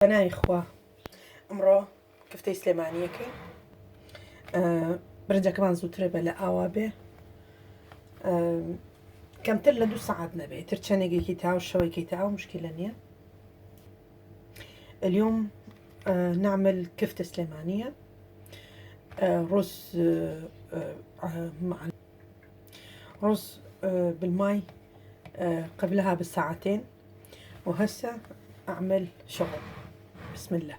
بەناوی خوا ئەمڕۆ کفتەی سلێمانیەکەی برنجەکەمان زووترە بە لە ئاوا بێ کەمتر لە 2 سەعات نەبێ تر چەندێکی تاو شەوەیەکی تاو مشكلة نییە. اليوم نعمل كفتة سليمانية، رز مع رز بالماي قبلها بساعتين، وهسه أعمل شغل. بسم الله،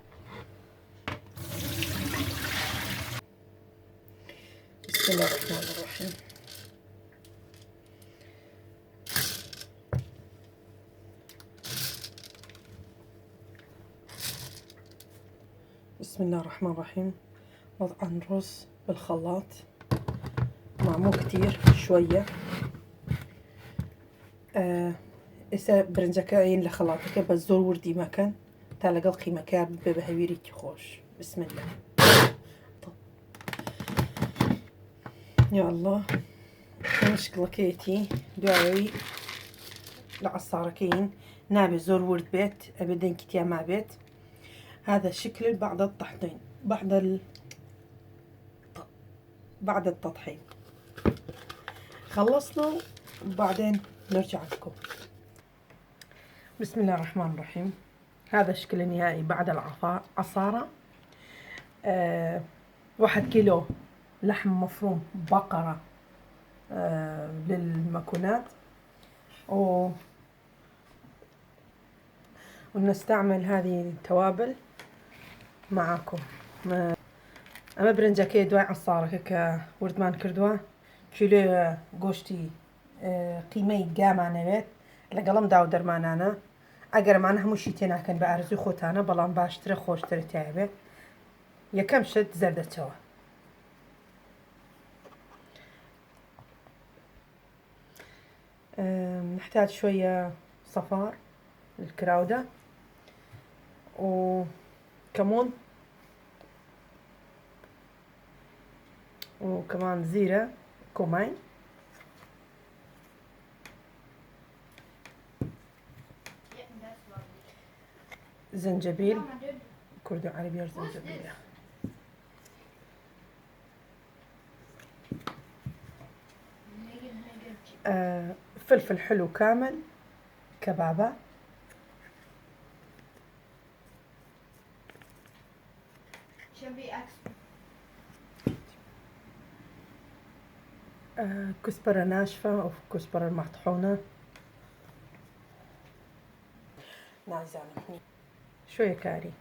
بسم الله الرحمن الرحيم. بسم الله الرحمن الرحيم. وضع الرز بالخلاط مع مو كتير، شوية. ئێستا برنجەکە لە خەڵاتەکە بە زۆر وردی مەکەن تا لەگەڵ قیمەکە ببێ بە هەویرێکی خۆش. بسم الله، یا الله. شکڵەکەیەتی دوایەوەی لە عەسارەکەین نابێ زۆر ورد بێت، ئەبێ دەنکی تیا مابێت. هذا شكل بعد التطحين، بعد التطحين. خلصنا وبعدين نرجع لكم. بسم الله الرحمن الرحيم. هذا الشكل النهائي بعد العصارة. 1 كيلو لحم مفروم بقرة للمكونات ونستعمل هذه التوابل معاكم. ئەمە برنجەکەی دوای عەسارەکە کە وردمان کردووە. کیلۆ گۆشتی قیمەی گامانەوێت لەگەڵم داو دەرمانانە. ئەگەرمانە هەمووشی تێناکەن بە ئارزوی خۆتانە، بەڵام باشترە خۆشترە تایبێت. یەکەم شت زەردەچەوە. نحتاج شوية صفار الكراودة وكمون وكمان زيرة كوماين، زنجبيل كردو عربي زنجبيل، فلفل حلو كامل كبابة، كزبرة ناشفة أو كزبرة مطحونة، نازانم، شوية كاري،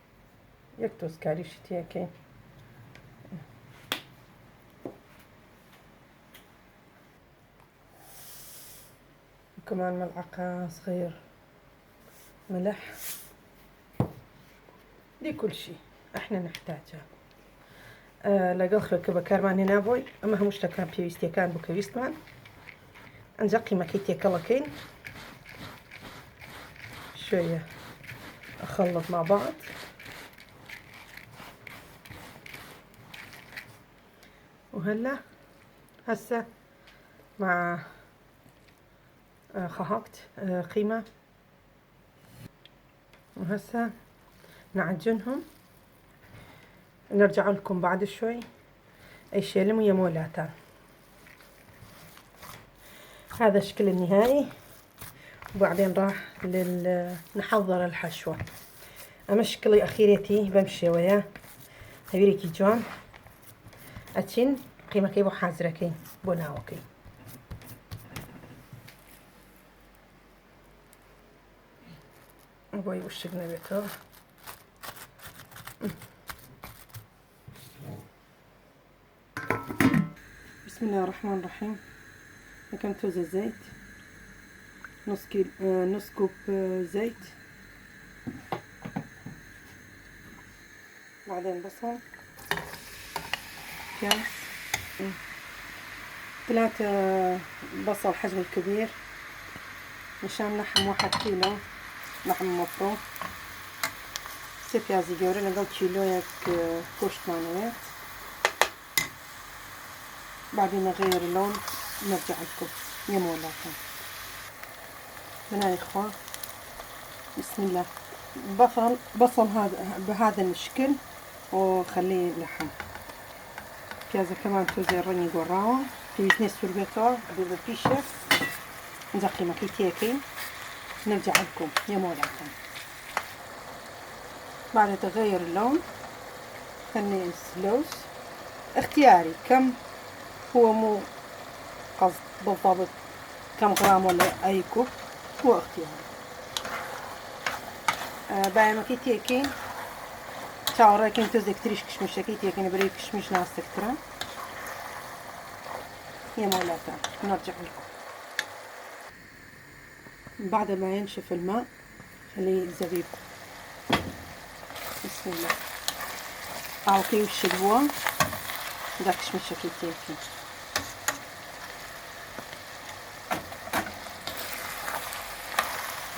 یەک تۆز کاری شتیەکەین. وكمان ملعقة صغير ملح. دي كل شيء احنا نحتاجه. لەگەڵ خوێکە بەکارمان هێنابووی. ئەمە هەموو شتەکان پێویستیەکان بۆ کە ویستمان. ئەنجا قیمەکەی تێکەڵەکەین. شوية أخلط مع بعض. وهلا هسه مع gehakt قيمة، وهسه نعجنهم. نرجع لكم بعد شوي. اي شيء ويا مولاتان. هذا الشكل النهائي، وبعدين راح نحضر الحشوة. ئەمە شکڵی ئەخیرێتی بەم شێوەیە هەویرێکی جوان. ئەچین قیمەکەی بۆ حازرەکەین بۆ ناوەکەی. بۆی وشک نەبێتەوە. بسم الله الرحمن الرحيم. یەکەم تۆزە زەیت، نص كيل، نص كوب زيت، بعدين بصل، پیاز، 3 بصل حجم الكبير مشان لحم 1 كيلو لحم مفروم. سێ پیازی گەورە لەگەڵ کیلۆیەک گۆشتمانەوێت. بعدين نغير اللون، نرجع لكم يا مولاتان. بەناوی خوا، بسم الله. بصل بصل هذا بهذا الشكل وخليه لحم. پیازە كمان تۆزێ ڕەنگی گۆڕاوە، پێویست نییە سوور بێتەوە، ئەبێ بە پیشە. اینجا قیمەکەی تێکەین. نرجع لكم يا مولاتنا. بعد تغير اللون خلي لوز اختياري، كم هو مو قصد بالضبط كم غرام ولا أي كوب، هو اختياري. بایەمەکەی تێکەین، چاوەڕێکەین تۆزێک تریش کشمیشەکەی تێکەین، بەرەی کشمیش ناسکترە. يا مولاتا نرجع لكم بعد ما ينشف الماء. خليه الزبيب، بسم الله. ئاوەکەی وشک بووە، دا کشمیشەکەی تێکەین.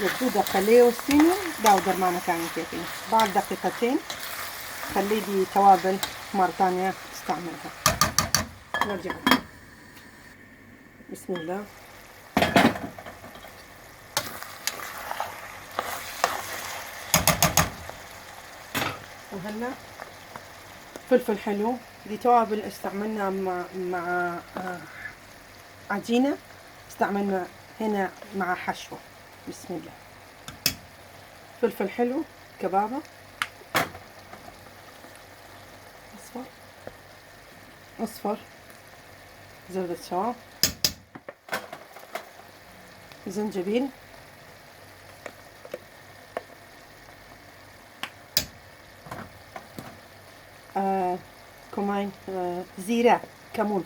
یەک دوو دقە لێ وەستین و داو دەرمانەکانی تێکەین. بعد دقيقتين خلي دي توابل مرة ثانية استعملها. نرجع بسم الله. وهلا فلفل حلو، دي توابل استعملنا مع عجينة، استعملنا هنا مع حشوة. بسم الله. فلفل حلو كبابة أصفر أصفر، زردة شوام، زنجبيل، كمان زيرة، كمون،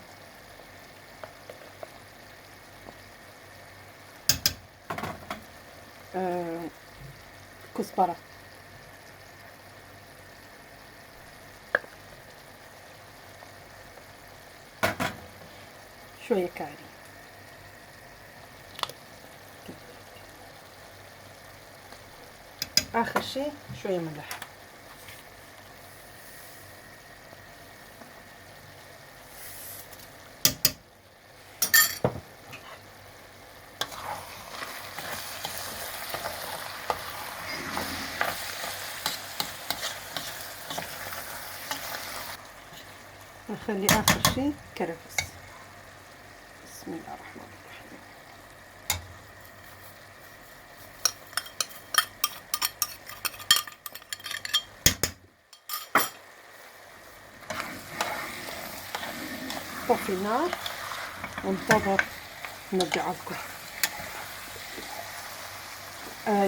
كزبرة، شوية كاري. آخر شيء شوية ملح. نخلي آخر شيء كرفس. بسم الله الرحمن الرحيم. طفي النار وانتظر نرجع لكم.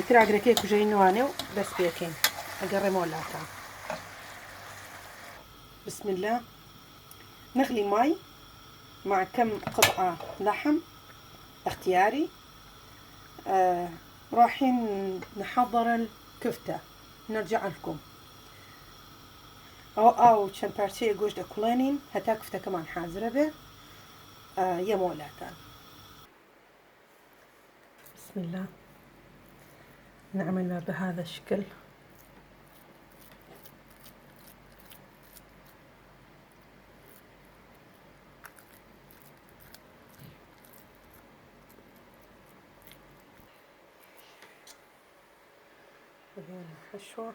تراگرەکەی کوژەی نوانێ و دەست پێکەین ئەگەڕێمەوە لاتا. بسم الله. نغلي مي مع كم قطعة لحم اختياري. رايحين نحضر الكفتة. نرجع لكم. أو چەند پارچەیە گۆشت دەکوڵێنین هەتا کفتەکەمان حازرە بێ. يا مولاتان. بسم الله. نعملها بهذا الشكل. وهنا حشوة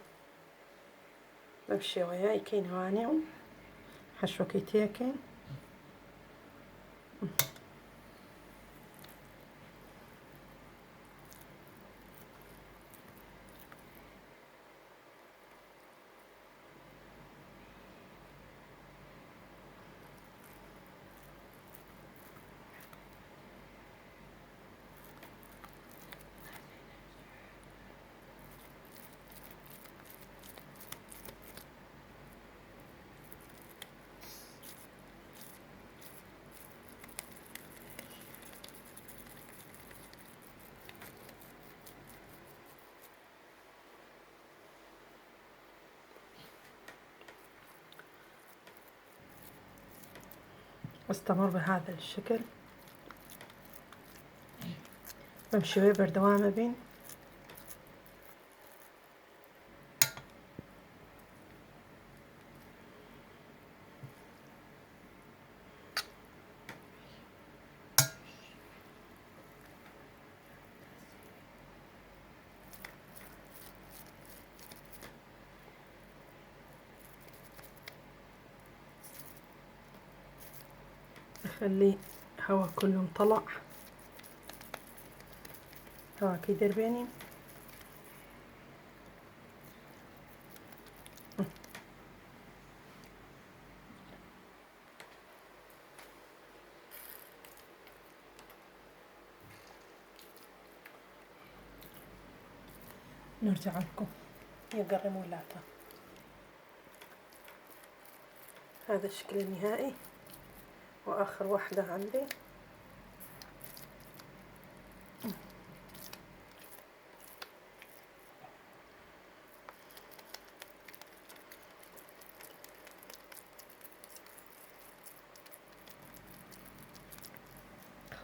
بمشي وياي كاين هواني حشوة كيتيكين. استمر بهذا الشكل، بمشي بردوامة بين. نخلي هوا كله مطلع هواكي دربيني. نرجع لكم يقرموا ولاتا. هذا الشكل النهائي وآخر واحدة عندي.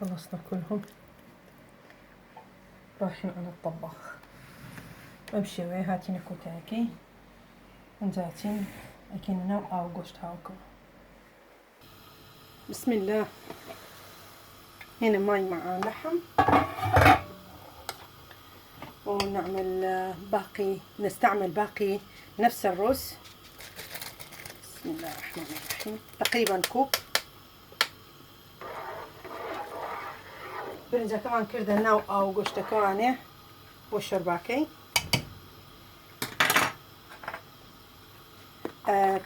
خلصنا كلهم، رايحين على الطباخ. بەم شێوەیە هاتینە کۆتایەکەی ئەنجاتین ئەکەینە ناو ئاو گۆشت هاوکەوە. بسم الله. هنا ماي مع لحم، ونعمل باقي، نستعمل باقي نفس الرز. بسم الله الرحمن الرحيم. تقريبا كوب. برنجەکەمان کردە ناو ئاو گۆشتەکەوانێ بۆ شۆرباکەی.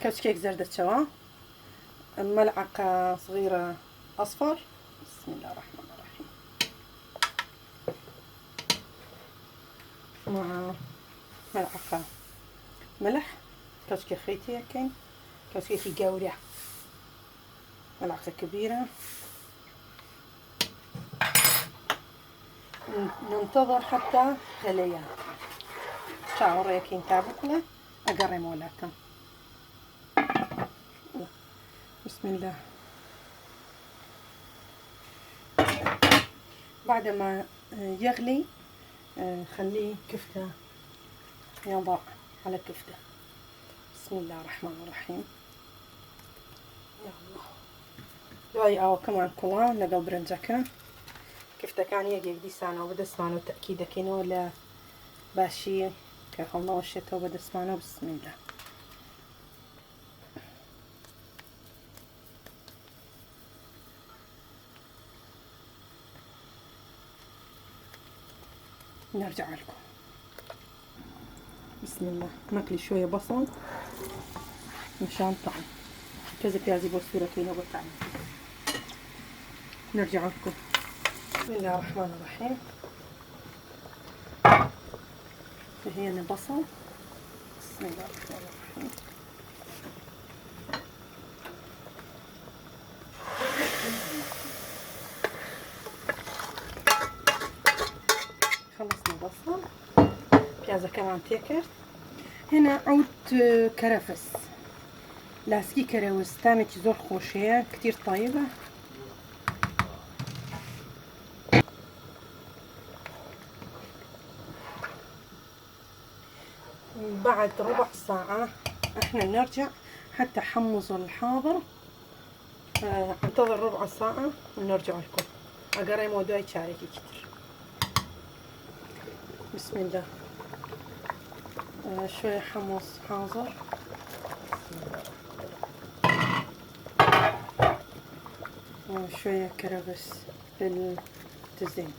كوتشكيك زردة ملعقة صغيرة أصفر. بسم الله الرحمن الرحيم. مع ملعقة ملح، كوتشكي خيتي كين كوتشكي قورية، ملعقة كبيرة. ننتظر حتى غليان. چاوەڕێکین تا بکڵێ ئەگەڕێمەوە لاتەم. بسم الله. بعدما يغلي خليه كفتة، يضع على كفتة. بسم الله الرحمن الرحيم. يا الله. دوای ئاوەکەمان کوڵا لەگەڵ برنجەکە کفتەکان یەک دیسانەوە بەدەستمانەوە تەئکید دەکەینەوە لە باشی کە هەڵنەوەشێتەوە بەدەستمانەوە. بسم الله. نرجع لكم. بسم الله. نقلي شوية بصل مشان طعم كذا بيازي بوسورة كينو بطعم. نرجع لكم. بسم الله الرحمن الرحيم. هنا بصل. بسم الله الرحمن الرحيم. خلصنا بصل، بيازا كمان تيكرت. هنا عود كرفس، لاسكي كروز تامێکی زۆر خۆشەیە، كتير طيبة. بعد ربع ساعة احنا نرجع حتى حمص الحاضر. انتظر ربع ساعة ونرجع لكم. اقرأ موضوع شاركي كتير. بسم الله. شوية حمص حاضر. وشوية كرفس للتزيين،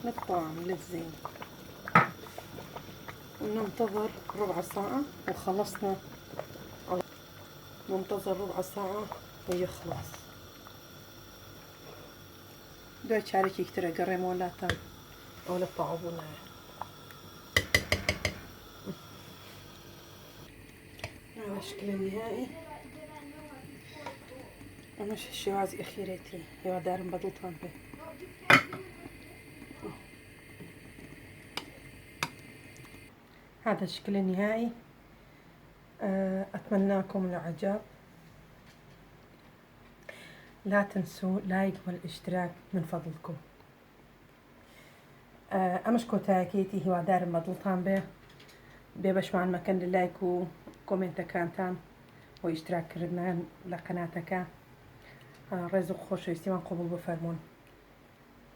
للطعم، للزين. وننتظر ربع ساعة وخلصنا. ننتظر ربع ساعة ويخلص. دوای چارێکی تر ئەگەڕێمەوە لاتان ئەو لە تەواو. هذا الشكل النهائي. ئەمەش شێوازی ئەخیرێتی، هیوادارم بەدڵتان بێ. هذا الشكل النهائي. أتمنى لكم الإعجاب. لا تنسوا لايك والاشتراك من فضلكم. ئەمەش کۆتایەکەیەتی، هیوادارم بەدڵتان بێ. بێبەشمان مەکەن لە لایک و کۆمێنتەکانتان و ئیشتراککردنان لە قەناتەکە. ڕێز و خۆشەویستیمان قبوڵ بفەرموون.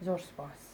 زۆر سوپاس.